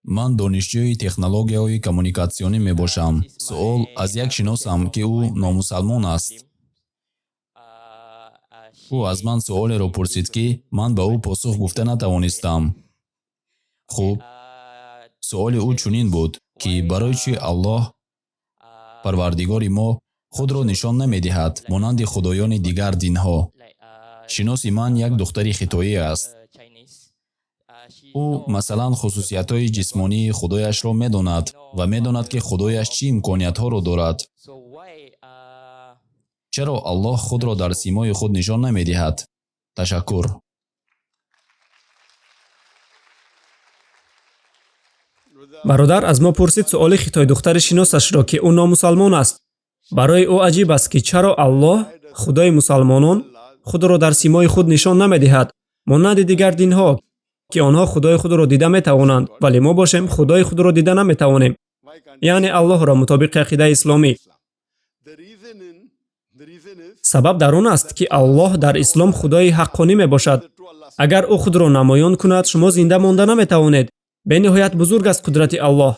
Ман донишҷӯи технологияҳои коммуникатсионӣ мебошам. Суол аз як шиносам, ки ӯ номусалмон аст. Ӯ аз ман суолеро пурсид, ки ман ба ӯ посух гуфта натавонистам. Хуб, суоли ӯ чунин буд, ки барои чӣ Аллоҳ, парвардигори мо, худро нишон намедиҳад, монанди худоёни дигар динҳо. Шиноси ман як духтари хитоӣ аст. Ӯ, масалан, хусусиятҳои ҷисмонии худояшро медонад ва медонад, ки худояш чӣ имкониятҳоро дорад. Чаро Аллоҳ худро дар симои худ нишон намедиҳад? Ташаккур. Бародар аз мо пурсид суоли хитойдухтари шиносашро, ки ӯ номусалмон аст. Барои ӯ аҷиб аст, ки чаро Аллоҳ, худои мусалмонон, худро дар симои худ нишон намедиҳад, монанди дигар динҳо, ки онҳо худои худро дида метавонанд, вале мо бошем худои худро дида наметавонем, яъне Аллоҳро мутобиқи ақидаи исломӣ. Сабаб дар он аст, ки Аллоҳ дар ислом худои ҳаққонӣ мебошад. Агар ӯ худро намоён кунад, шумо зинда монда наметавонед. Бениҳоят бузург аст қудрати Аллоҳ.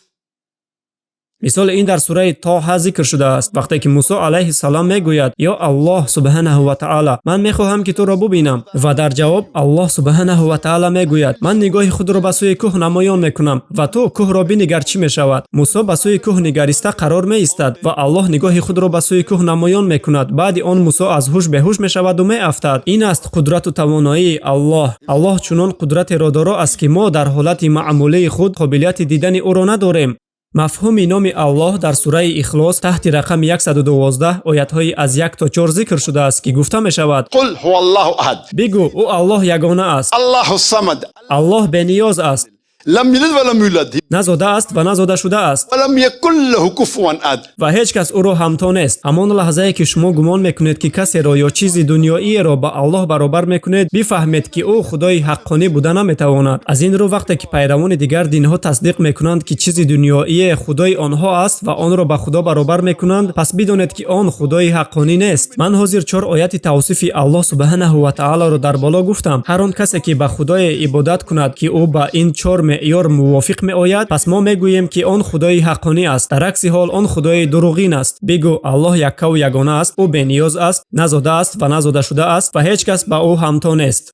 Мисоли ин дар сураи Тоҳа зикр шудааст, вақте ки Мусо алайҳиссалом мегӯяд: «Ё Аллоҳ субҳанаҳу ва таъала, ман мехоҳам, ки туро бубинам». Ва дар ҷавоб Аллоҳ субҳанаҳу ва таъала мегӯяд: «Ман нигоҳи худро ба сӯи кӯҳ намоён мекунам ва ту кӯҳро бинигар, чӣ мешавад». Мусо ба сӯи кӯҳ нигариста қарор меистад ва Аллоҳ нигоҳи худро ба сӯи кӯҳ намоён мекунад. Баъди он Мусо аз ҳуш беҳуш мешаваду меафтад. Ин аст қудрату тавоноии Аллоҳ. Аллоҳ чунон қудратеро доро аст, ки мо дар ҳолати маъмулии худ қобилияти дидани ӯро надорем. Мафҳуми номи Аллоҳ дар сураи Ихлос таҳти рақами 112 оятҳои аз 1 то 4 зикр шудааст, ки гуфта мешавад: قل هو الله أحد. Бигӯ, ӯ Аллоҳ ягона аст. الله الصمد. Аллоҳ бениёз аст. لم يلد ولم يولد. На зода аст ва на зода шудааст. ولم يكن له كفوا أحد. Ва ҳеҷ кас ӯро ҳамто нест. Ҳамон лаҳзае, ки шумо гумон мекунед, ки касеро ё чизи дунёиеро ба Аллоҳ баробар мекунед, бифаҳмед, ки ӯ худои ҳаққонӣ буда наметавонад. Аз ин рӯ, вақте ки пайравони дигар динҳо тасдиқ мекунанд, ки чизи дунёие худои онҳо аст ва онро ба худо баробар мекунанд, пас бидонед, ки он худои ҳаққонӣ нест. Ман ҳозир чор ояти тавсифи Аллоҳ субҳанаҳу ва таолоро дар боло гуфтам. Ҳар он касе, ки ба худое ибодат кунад, ки ӯ ба ин чор меъёр мувофиқ меояд, пас мо мегӯем, ки он худои ҳаққонӣ аст. Дар акси ҳол он худои дурӯғин аст. Бигӯ, Аллоҳ яккаву ягона аст, ӯ бениёз аст, на зода аст ва на зода шудааст ва ҳеҷ кас ба ӯ ҳамто нест.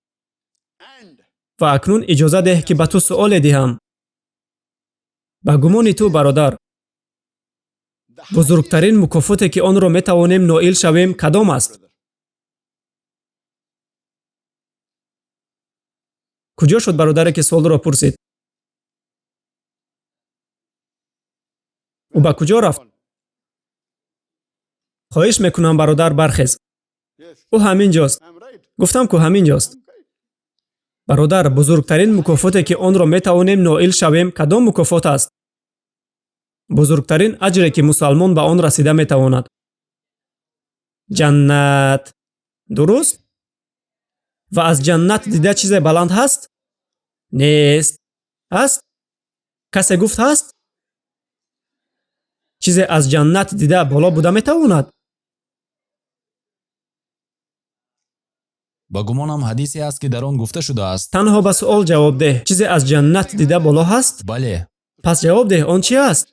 Ва акнун иҷоза деҳ, ки ба ту суоле диҳам. Ба гумони ту, бародар, бузургтарин мукофоте, ки онро метавонем ноил шавем, кадом аст? Куҷо шуд бародаре, ки суолро пурсид? Ӯ ба куҷо рафт? Хоҳиш мекунам, бародар, бархез. Ӯ ҳамин ҷост. Гуфтам, ку ҳамин ҷост. Бародар, бузургтарин мукофоте, ки онро метавонем ноил шавем, кадом мукофот аст? Бузургтарин аҷре, ки мусалмон ба он расида метавонад. Ҷаннат. Дуруст? Ва аз ҷаннат дида чизе баланд ҳаст? Нест. Ҳаст? Касе гуфт ҳаст? Чизе аз ҷаннат дида боло буда метавонад? Ба гумонам, ҳадисе аст, ки дар он гуфта шудааст. Танҳо ба суол ҷавоб деҳ. Чизе аз ҷаннат дида боло ҳаст? Бале. Пас ҷавоб деҳ, он чи аст?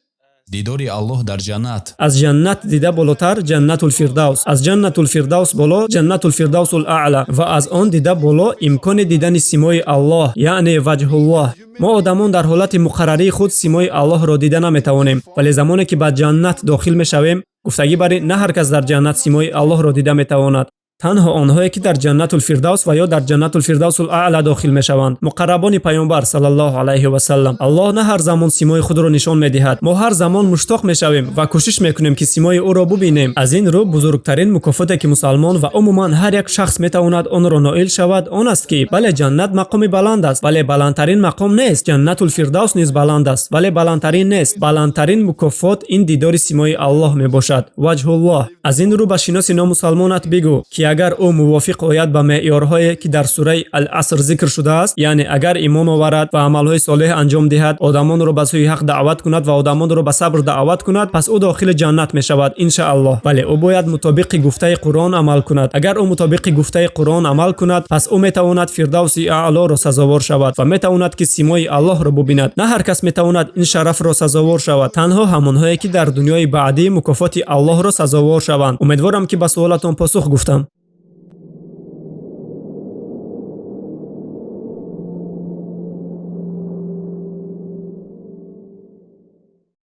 Дидори Аллоҳ дар ҷаннат. Аз ҷаннат дида болотар Ҷаннатулфирдавс, аз Ҷаннатулфирдавс боло Ҷаннатулфирдавсул аъла ва аз он дида боло имкони дидани симои Аллоҳ, яъне ваҷҳуллоҳ. Мо одамон дар ҳолати муқаррарии худ симои Аллоҳро дида наметавонем, вале замоне ки ба ҷаннат дохил мешавем, гуфтагӣ бар ин на ҳар кас дар ҷаннат симои Аллоҳро дида метавонад. Танҳо онҳое, ки дар Ҷаннатулфирдавс ва ё дар Ҷаннатулфирдавсул аъла дохил мешаванд, муқаррабони паёмбар саллаллоҳу алайҳи васаллам. Аллоҳ на ҳар замон симои худро нишон медиҳад. Мо ҳар замон муштоқ мешавем ва кӯшиш мекунем, ки симои ӯро бубинем. Аз ин рӯ, бузургтарин мукофоте, ки мусалмон ва умуман ҳар як шахс метавонад онро ноил шавад, он аст, ки бале, ҷаннат мақоми баланд аст, вале баландтарин мақом нест. Ҷаннатулфирдавс низ баланд аст, вале баландтарин нест. Баландтарин мукофот ин дидори симои Аллоҳ мебошад, ваҷҳуллоҳ. Аз ин рӯ ба шиноси номусалмонат бигӯ, ки Агар ӯ мувофиқ ояд ба меъёрҳое, ки дар сураи Ал-Аср зикр шудааст, яъне агар имон оварад ва амалҳои солеҳ анҷом диҳад, одамонро ба сӯи ҳақ даъват кунад ва одамонро ба сабр даъват кунад, пас ӯ дохили ҷаннат мешавад, иншааллоҳ. Бале, ӯ бояд мутобиқи гуфтаи Қуръон амал кунад. Агар ӯ мутобиқи гуфтаи Қуръон амал кунад, пас ӯ метавонад Фирдавси Аълоро сазовор шавад ва метавонад, ки симои Аллоҳро бубинад. На ҳар кас метавонад ин шарафро сазовор шавад, танҳо ҳамонҳое, ки дар дунёи баъдӣ мукофоти Аллоҳро сазовор шаванд. Умедворам, ки ба суолатон посух гуфтам.